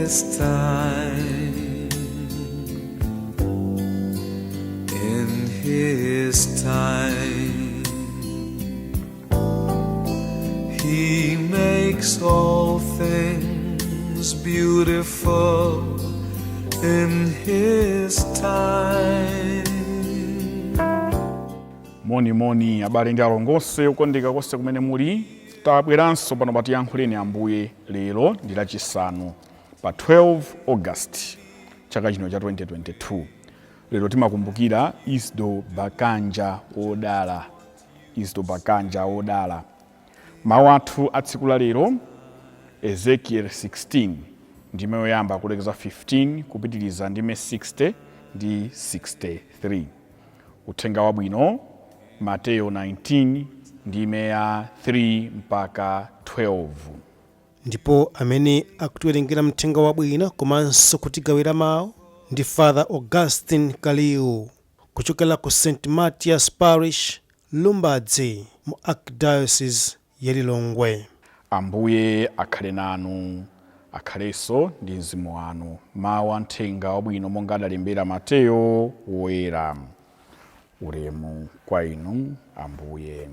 His time. In His time, He makes all things beautiful in His time. Moni moni, abale ndi alongo onse okondeka konse kumene muli. Tabweranso pano pa Tiyankhuleni Ambuye. Lero ndi Lachisanu pa 12 August chaka chino cha 2022. Lero timakumbukira Isidore Bakanja wodala, Isidore Bakanja wodala. Mawu athu a tsiku la lero, Ezekiel 16 ndime yoyamba kulekeza 15, kupitiriza ndime 60 ndi 63. Uthenga Wabwino, Mateyo 19 ndime ya 3 mpaka 12. Ndipo amene akutiwerengera Mthenga Wabwino komanso kutigawira mawu ndi Father Augustine Kaliu kuchokera ku St Mathias Parish, Lumbadzi, mu Archdiocese ya Lilongwe. Ambuye akhale nanu. Akhalenso ndi mzimu wanu. Mawu a Mthenga Wabwino monga adalembera Mateyo Woyera. Ulemu kwa inu, Ambuye.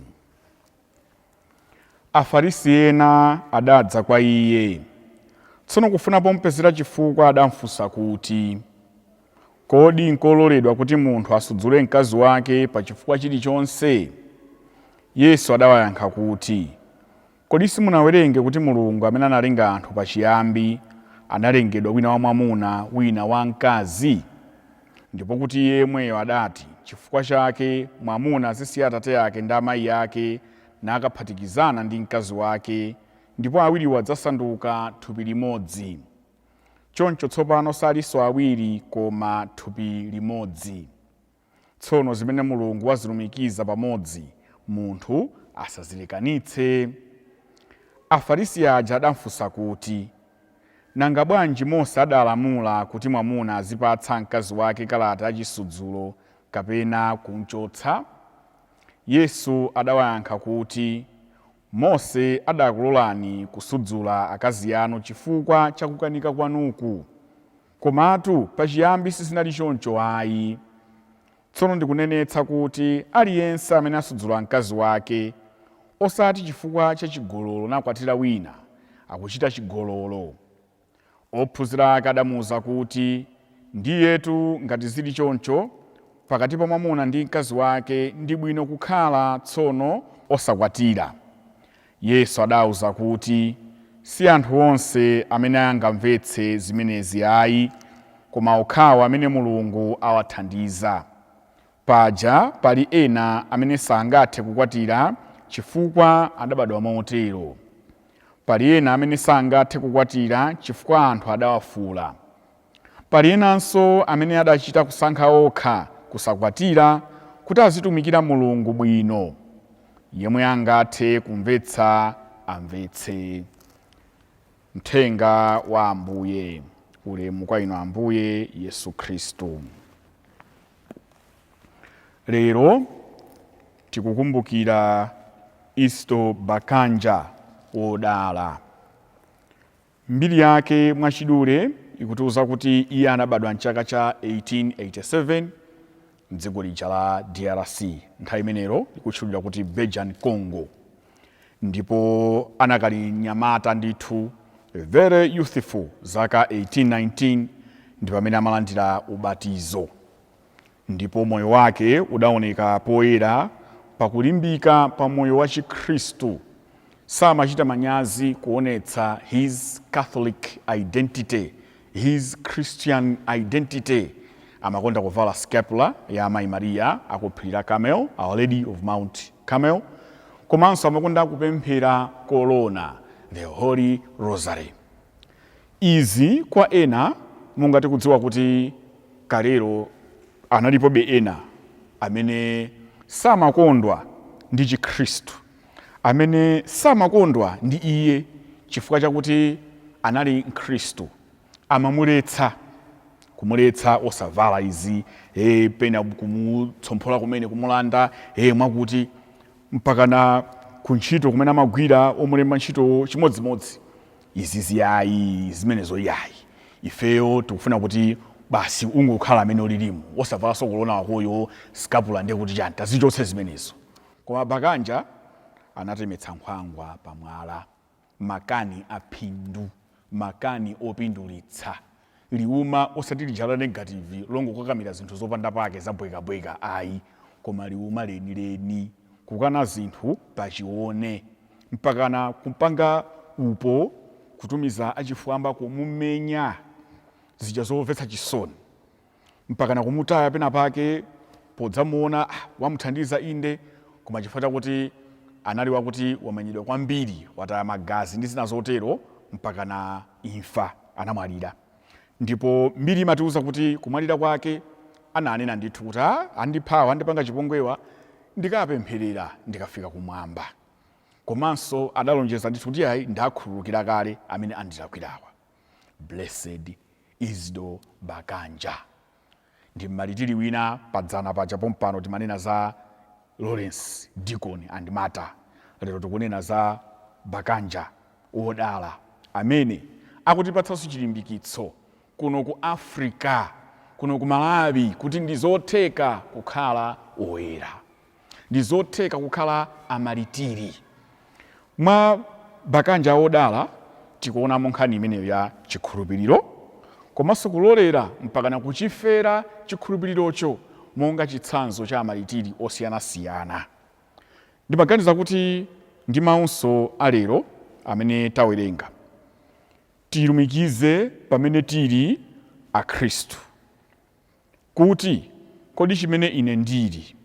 Afarisi ena adadza kwa iye. Tsono kufuna pomupezera chifukwa, adamfunsa kuti, "Kodi nkololedwa kuti munthu asudzule mkazi wake pa chifukwa chilichonse?" Yesu adawayankha kuti, "Kodi simunawerenge kuti Mulungu amene analenga anthu pachiyambi analengedwa wina wamwamuna, wina wamkazi? Ndipo kuti iye yemweyo adati, 'Chifukwa chake mwamuna azisiya atate ake ndi amayi ake nakaphatikizana ndi mkazi wake, ndipo awiriwo adzasanduka thupi limodzi.' Choncho tsopano salinso awiri koma thupi limodzi. Tsono zimene Mulungu wazilumikiza pamodzi, munthu asazilekanitse." Afarisi aja adamfunsa kuti, "Nanga bwanji Mose adalamula kuti mwamuna azipatsa mkazi wake kalata yachisudzulo kapena kumchotsa?" Yesu adawayankha kuti, "Mose adakulolani kusudzula akazi anu chifukwa cha kukanika kwanuku. Komatu pachiyambi sizinali choncho ayi. Tsono ndikunenetsa kuti aliyense amene asudzula mkazi wake, osati chifukwa cha chigololo, nakwatira wina, akuchita chigololo." Ophunzira ake adamuwuza kuti, "Ndiyetu ngati zili choncho pakati pa mwamuna ndi mkazi wake, ndi bwino kukhala tsono osakwatira." Yesu adawuza kuti, "Si anthu onse amene angamvetse zimenezi ayi, koma okhawo amene Mulungu awathandiza. Paja pali ena amene sangathe kukwatira chifukwa adabadwa motero. Pali ena amene sangathe kukwatira chifukwa anthu adawafula. Pali enanso amene adachita kusankha okha kusakwatira kuti azitumikira Mulungu bwino. Yemwe angathe kumvetsa, amvetse." Mthenga wa Ambuye. Ulemu kwa inu, Ambuye Yesu Khristu. Lero tikukumbukira Isidore Bakanja wodala. Mbiri yake mwachidule ikutiuza kuti iye anabadwa mchaka cha 1887 mdziko lija la DRC, nthawi imenelo ikutchulidwa kuti Belgian Congo, ndipo anakali mnyamata ndithu, very youthful, zaka 18 19 ndi pamene amalandira ubatizo. Ndipo moyo wake udaoneka poyera pakulimbika pa moyo wa Chikhristu. Samachita manyazi kuonetsa his Catholic identity, his Christian identity. Amakonda kuvala scapular ya Amayi Mariya akuphiri la Carmel, Our Lady of Mount Carmel, komanso amakonda kupemphera kolona, the Holy Rosary. Izi kwa ena, monga tikudziwa kuti kalero analipobe ena amene samakondwa ndi Chikhristu, amene samakondwa ndi iye chifukwa chakuti anali Mkhristu, amamuletsa, kumuletsa osavala izi, pena kumutsomphola kumene, kumulanda mwakuti, mpakana kuntchito kumene amagwira, omulemba ntchito chimodzimodzi, izi ziyayi, zimenezo iyayi. Ifeyo tikufuna kuti basi ungokhala amene ulilimu, osavalanso kolona wakoyo, scapular, ndiye kuti chani, tazichotse zimenezo. Koma Bakanja anatemetsa nkhwangwa pamwala. Makani aphindu, makani opindulitsa, liuma osati lija la negative longokakamira zinthu zopanda pake zabwekabweka ayi, koma liuma lenileni, kukana zinthu pachione, mpakana kupanga upo, kutumiza achifwamba kumumenya zija zomvetsa chisoni, mpakana kumutaya pena pake. Podzamuona, ah, wamuthandiza inde, koma chifukwa chakuti anali wakuti wamenyedwa kwambiri, wataya magazi ndi zina zotero, mpakana imfa, anamwalira. Ndipo mbiri imatiuza kuti kumwalira kwake ananena ndithu kuti, "A, andiphawa, andipanga chipongwewa, ndikapempherera ndikafika kumwamba." Komanso adalonjeza ndithu kuti, "Ayi, ndakhululukira kale amene andilakwirawa." Blessed Isidore Bakanja ndi mmalitiri wina. Padzana paja pompano timanena za Lawrence Deacon and Martyr, lero tikunena za Bakanja wodala amene akutipatsanso chilimbikitso kuno ku Africa, kuno ku Malawi, kuti ndi zotheka kukhala oyera, ndi zotheka kukhala amalitiri. Mwa Bakanja wodala tikuonamo nkhani imeneyo ya chikhulupiriro komanso kulolera mpakana kuchifera chikhulupirirocho monga chitsanzo cha amalitiri osiyanasiyana. Ndimaganiza kuti ndi mawunso alero amene tawerenga tilumikize pamene tili Akhristu, kuti kodi chimene ine ndili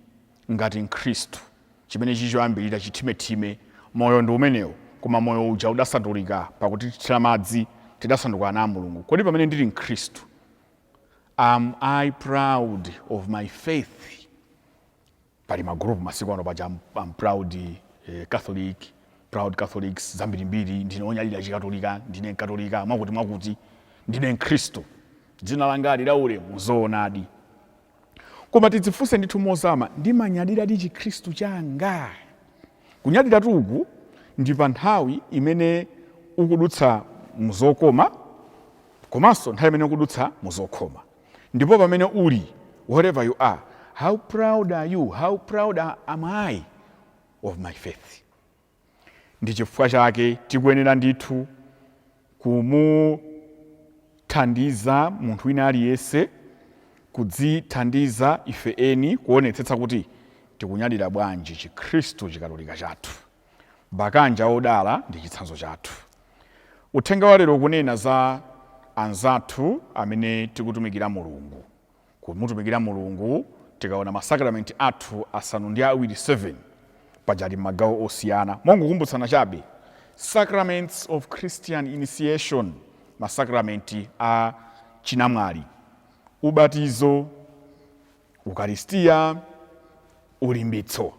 ngati Mkhristu, chimene chili choyambirira, chithimethime, moyo ndi umenewo, koma moyo uja udasandulika pakuti tithira madzi, tidasanduka ana a Mulungu. Kodi pamene ndili Mkhristu, am I proud of my faith? Pali magrupu masiku ano paja, I'm proud Catholic, proud Catholics, zambirimbiri, ndine onyadira Chikatolika, ndine Mkatolika, mwakuti mwakuti, ndine Mkhristu, dzina langa ali la ulemu, zoonadi. Koma tidzifunse ndithu mozama, ndimanyadiradi Chikhristu changa? Kunyadira uku ndi pa nthawi imene ukudutsa muzokoma komanso nthawi imene ukudutsa muzokhoma. Ndipo pamene uli, wherever you are, how proud are you, how proud am I of my faith? Ndi chifukwa chake tikuyenera ndithu kumuthandiza munthu wina aliyense, kudzithandiza ife eni, kuonetsetsa kuti tikunyadira bwanji Chikhristu Chikatolika chathu. Bakanja wodala ndi chitsanzo chathu. Uthenga wa lero ukunena za anzathu amene tikutumikira Mulungu. Kumutumikira Mulungu, tikaona masakramenti athu 7, 7 paja ali m'magawo osiyana. Mongokumbutsana chabe, sacraments of Christian initiation, masakramenti a chinamwali: ubatizo, ukaristiya, ulimbitso,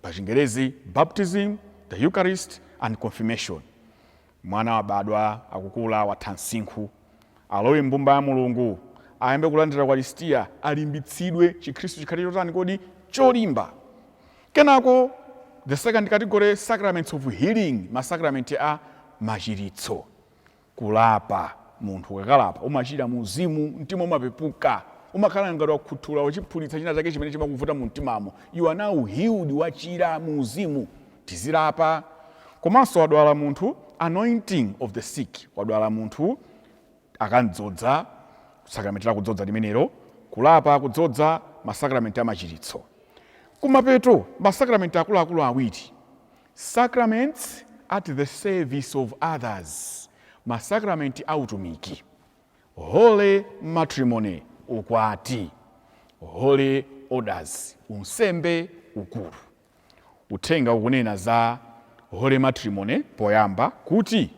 pa Chingerezi baptism, the Eucharist and confirmation. Mwana wabadwa, akukula, watha msinkhu, alowe mbumba ya Mulungu, ayambe kulandira ukaristiya, alimbitsidwe, Chikhristu chikhale chotani kodi? Cholimba. Kenako the second category, sacraments of healing, masakramenti a machiritso. Kulapa, munthu ukakalapa umachira mu uzimu, mtima umapepuka, umakhala ngati wakhuthula, wachiphulitsa china chake chimene chimakuvuta mu mtimamo. You are now healed, wachira mu uzimu. Tizilapa. Komanso wadwala munthu, anointing of the sick, wadwala munthu akamdzodza, sakramenti la kudzodza limenelo. Kulapa, kudzodza, masakramenti amachiritso. Kumapeto, masakramenti akuluakulu awiri, sacraments at the service of others, masakramenti autumiki: holy matrimony, ukwati, holy orders, unsembe ukulu. Uthenga ukunena za holy matrimony poyamba, kuti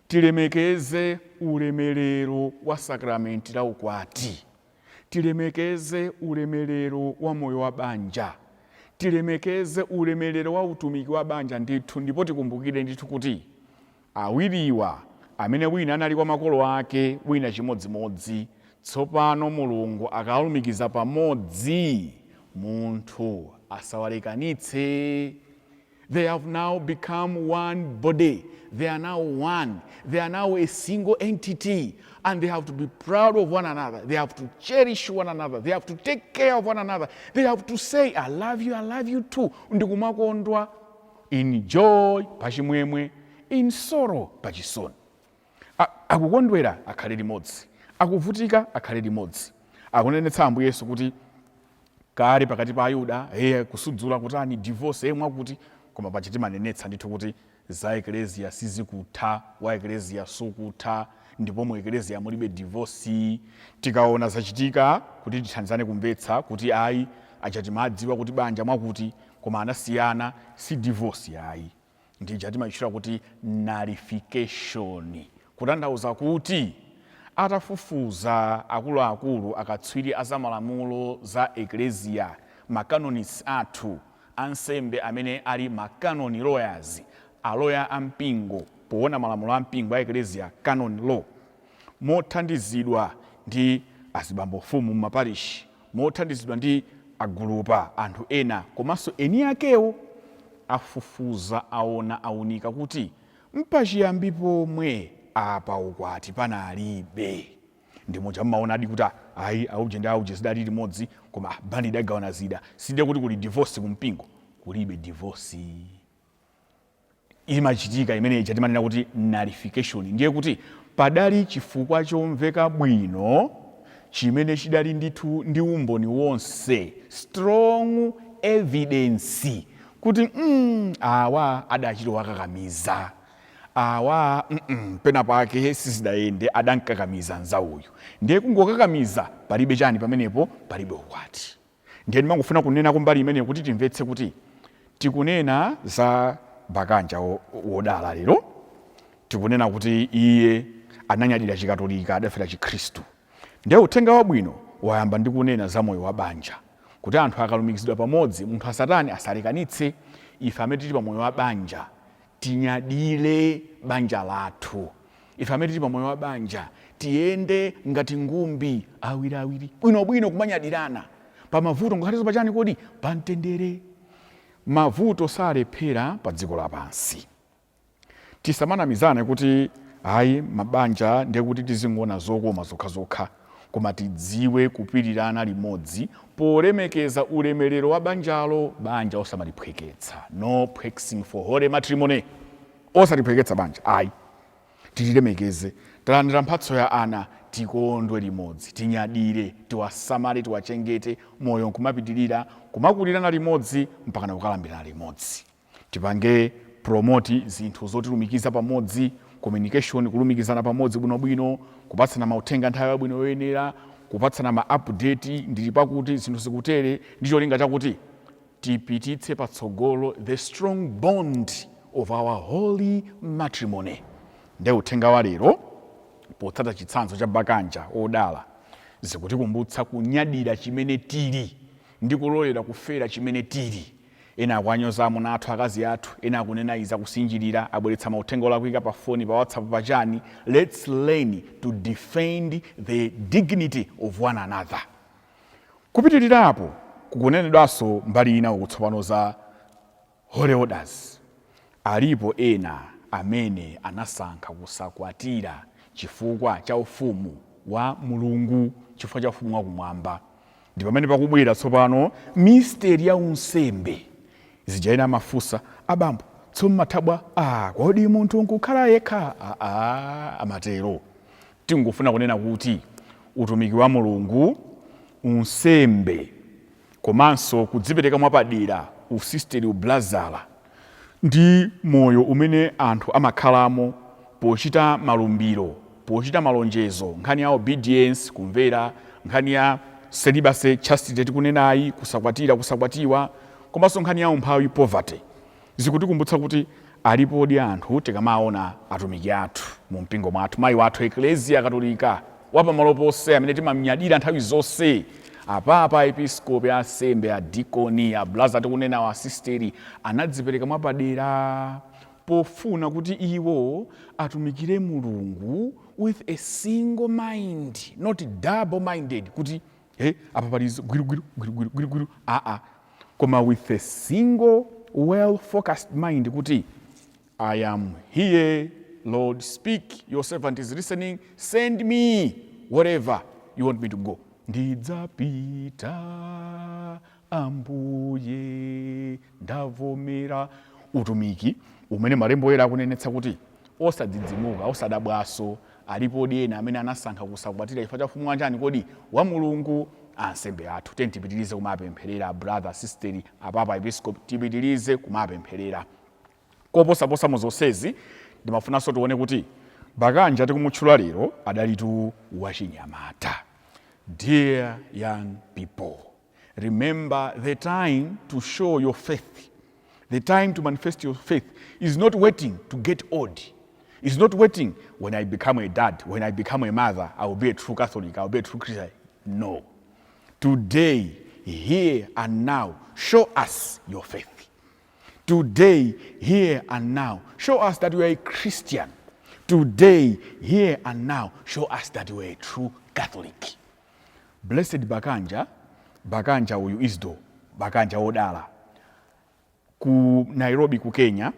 tilemekeze ulemerero wa sakramenti la ukwati, tilemekeze ulemerero wa moyo wa banja, tilemekeze ulemerero wa utumiki wa banja ndithu. Ndipo tikumbukire ndithu kuti awiriwa amene wina anali kwa makolo ake, wina chimodzimodzi, tsopano Mulungu akalumikiza pamodzi, munthu asawalekanitse. They have now become one body. They are now one. They are now a single entity. And they have to be proud of one another. They have to cherish one another. They have to take care of one another. They have to say, "I love you, I love you too." Ndikumakondwa in joy, pachimwemwe, in sorrow, pachisoni. Akukondwera akhale limodzi, akuvutika akhale limodzi. Akunenetsa Ambuye Yesu kuti kale pakati pa Ayuda, hey, kusudzula kutani, divorce, hey, mwakuti, koma paja timanenetsa ndithu kuti za Eklesia sizikutha, wa Eklesia sukutha, ndipo mu Eklesia mulibe divorce. Tikaona zachitika kuti tithandizane kumvetsa kuti ayi, aja timadziwa kuti banja mwakuti, koma anasiyana, si divorce ayi, ndija timayitchula kuti nullification, kutanthauza kuti atafufuza akuluakulu, akatswiri azamalamulo za Eklesia, macanonists athu, ansembe amene ali macanon lawyers, aloya ampingo poona malamulo ampingo a Eklesia, canon law, mothandizidwa ndi azibambo mfumu m'maparishi, mothandizidwa ndi agulupa anthu ena komanso eni akewo, afufuza, aona, aunika kuti mpachiyambi pomwe apa ukwati panalibe. Ndi muja mmaonadi kuti ayi, auje ndi auje zidali limodzi, koma bandi idagawana zida, side kuti kuli divorce. Kumpingo kulibe divorce imachitika imene ija timanena kuti nullification. Ndiye kuti padali chifukwa chomveka bwino chimene chidali ndithu ndi umboni wonse, strong evidence, kuti awa adachita wakakamiza awa, pena pake sizidayende, adankakamiza nzawuyu. Ndiye kungokakamiza palibe chani pamenepo, palibe ukwati. Ndiye ndimangofuna kunena kumbali imeneyo kuti timvetse kuti tikunena za Bakanja wodala lero. Tikunena kuti iye ananyadira Chikatolika, adafera Chikhristu. Ndiye uthenga wabwino wayamba ndi kunena za moyo wa banja, kuti anthu akalumikizidwa pamodzi, munthu asatani, asalekanitse. Ife amene tili pa moyo wa banja, tinyadire banja lathu. Ife amene tili pa moyo wa banja, tiyende ngati ngumbi awiriawiri bwinobwino, kumanyadirana pamavuto ngakhalenso pachani kodi, pamtendere. Mavuto salephera pa dziko lapansi. Tisamanamizane kuti ayi, mabanja ndiye kuti tizingoona zokoma zokhazokha, koma tidziwe kupirirana limodzi polemekeza ulemerero wa banjalo. Banja osamaliphweketsa. No phwexing for holy matrimony. Osaliphweketsa banja ayi, tililemekeze. Talandira mphatso ya ana, tikondwe limodzi, tinyadire, tiwasamale, tiwachengete, moyo nkumapitirira, kumakulirana limodzi mpakana kukalambirana limodzi. Tipange promote zinthu zotilumikiza pamodzi, communication, kulumikizana pamodzi bwinobwino, kupatsana mauthenga nthawi yabwino yoyenera, kupatsana ma update, ndili pakuti, zinthu zikutere, ndi cholinga chakuti tipititse patsogolo the strong bond of our holy matrimony. Ndiye uthenga wa lero, potsata chitsanzo cha Bakanja odala, zikutikumbutsa kunyadira chimene tili ndi kulolera kufera chimene tili. Ena akuanyoza amuna athu, akazi athu, ena akunena iza, kusinjirira, abweretsa mauthenga olakwika pa foni, pa WhatsApp, pachani. Let's learn to defend the dignity of one another. Kupitirirapo, kukunenedwanso mbali ina uku tsopano za holy orders. Alipo ena amene anasankha kusakwatira chifukwa cha ufumu wa Mulungu, chifukwa cha ufumu wakumwamba. Ndi pamene pakubwera tsopano mystery ya unsembe. Zija ena amafunsa, "Abambo, tsono ah, kodi munthu nkukhala yekha?" Aa, amatero. Tingofuna kunena kuti utumiki wa Mulungu, unsembe, komanso kudzipereka mwapadera, usisteri, ublazala, ndi moyo umene anthu amakhalamo pochita malumbiro, pochita malonjezo, nkhani ya obedience, kumvera, nkhani ya celibacy, chastity tikunenayi, kusakwatira, kusakwatiwa, komanso nkhani ya umphawi, poverty, zikutikumbutsa kuti alipodi anthu. Tikamaona atumiki athu mu mpingo mwathu, mayi wathu Eklesia Katolika wapamalo ponse amene timamnyadira nthawi zonse, apapa, episkopi, asembe, adikoni, ablaza tikunenawo, asisteri, anadzipereka mwapadera pofuna kuti iwo atumikire Mulungu with a single mind, not double minded, kuti hey, apa pali gwirugwiru, gwirugwiru, gwirugwiru, aa, koma with a single well focused mind kuti "I am here, Lord, speak, your servant is listening, send me wherever you want me to go. Ndidzapita, Ambuye, ndavomera." Utumiki umene Malembo Oyera akunenetsa kuti osadzidzimuka, osadabwaso, alipodi ena amene anasankha kusakwatira chifukwa cha ufumu wanjani kodi? Wa Mulungu. Ansembe athu, tiyeni tipitirize kumapempherera. Brother, sister, apapa episcope, tipitirize kumapempherera. Koposaposa mu zonsezi, ndimafunanso tione kuti Bakanja tikumutchula lero adalitu wachinyamata. Dear young people, remember, the time to show your faith, the time to manifest your faith is not waiting to get old, is not waiting when I become a dad, when I become a mother, I will be a true Catholic, I will be a true Christian. No. Today, here and now, show us your faith. Today, here and now, show us that you are a Christian. Today, here and now, show us that you are a true Catholic. Blessed Bakanja, Bakanja uyu, Isidore Bakanja wodala, ku Nairobi ku Kenya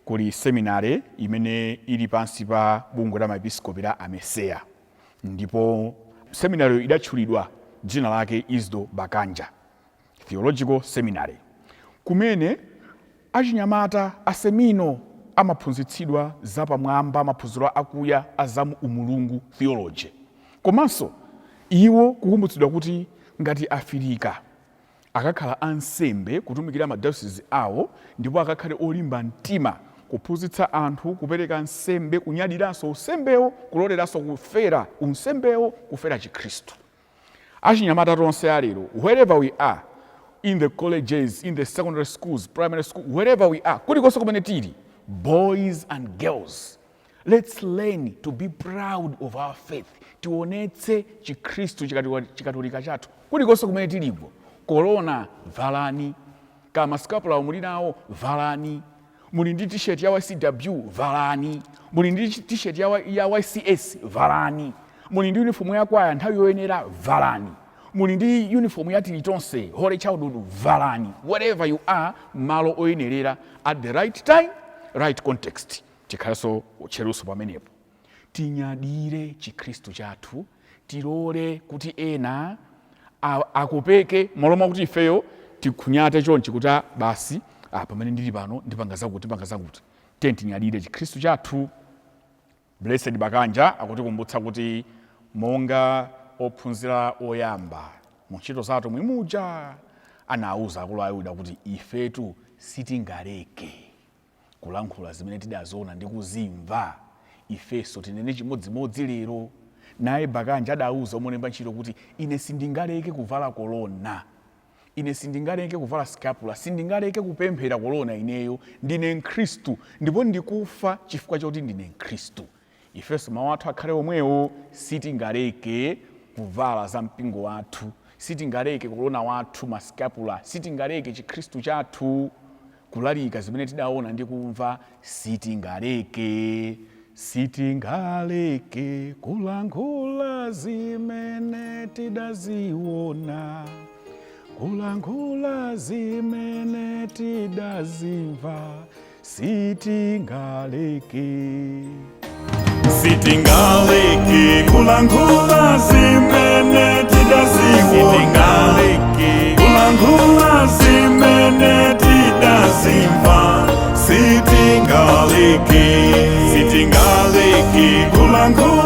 kuli seminary imene ili pansi pa bungwe la maepiskopi la AMECEA, ndipo seminary idatchulidwa dzina lake, Isidore Bakanja Theological Seminary, kumene achinyamata asemino amaphunzitsidwa zapamwamba, maphunziro akuya azamu umulungu, theology, komanso iwo kukumbutsidwa kuti ngati Afirika akakhala ansembe kutumikira madayosisi awo, ndipo akakhale olimba mtima kuphunzitsa anthu, kupereka nsembe, kunyadiranso unsembewo, kuloleranso kufera unsembewo, kufera Chikhristu. Achinyamata tonse alero, wherever we are, in the colleges, in the secondary schools, primary school, wherever we are, kulikonse kumene tili, boys and girls, let's learn to be proud of our faith. Tionetse Chikhristu Chikatolika chathu kulikonse kumene tiliko. Korona valani, kama scapular muli nawo, valani. Muli ndi T-shirt ya YCW, valani. Muli ndi T-shirt ya YCS, valani. Muli ndi uniform ya kwaya, nthawi yoyenera valani. Muli ndi uniform ya Tilitonse, Holy Childhood, valani. Wherever you are, malo oyenerera, at the right time, right context. Tikhalenso tcheruso pamenepo. Tinyadire Chikhristu chathu, tilole kuti ena akopeke malo mwakuti ifeyo tikhunyate chonchi kuti, "Ah, basi, pamene ndili pano ndipanga zakuti, ndipanga zakuti." Tiye tinyadire Chikhristu chathu. Blessed Bakanja akutikumbutsa kuti monga ophunzira oyamba mu Ntchito za Atumwi muja anawuza akulu a Ayuda kuti ifetu sitingaleke kulankhula zimene tidaziona ndi kuzimva, ifenso tinene chimodzimodzi lero. Naye Bakanja adawuza omulemba ntchito kuti ine sindingaleke kuvala kolona, ine sindingaleke kuvala scapular, sindingaleke kupemphera kolona, ineyo ndine Mkhristu ndipo ndikufa chifukwa choti ndine Mkhristu. Ifenso mawu athu akhale omwewo: sitingaleke kuvala za mpingo wathu, sitingaleke kolona wathu, ma scapular, sitingaleke Chikhristu chathu, kulalika zimene tidaona ndi kumva. Sitingaleke, sitingaleke kulankhula zimene tidaziona, kulankhula zimene tidazimva, sitingaleke. Sitingaleke kulankhula zimene tidaziona, kulankhula zimene tidazimva, sitingaleke, sitingaleke kulankhula.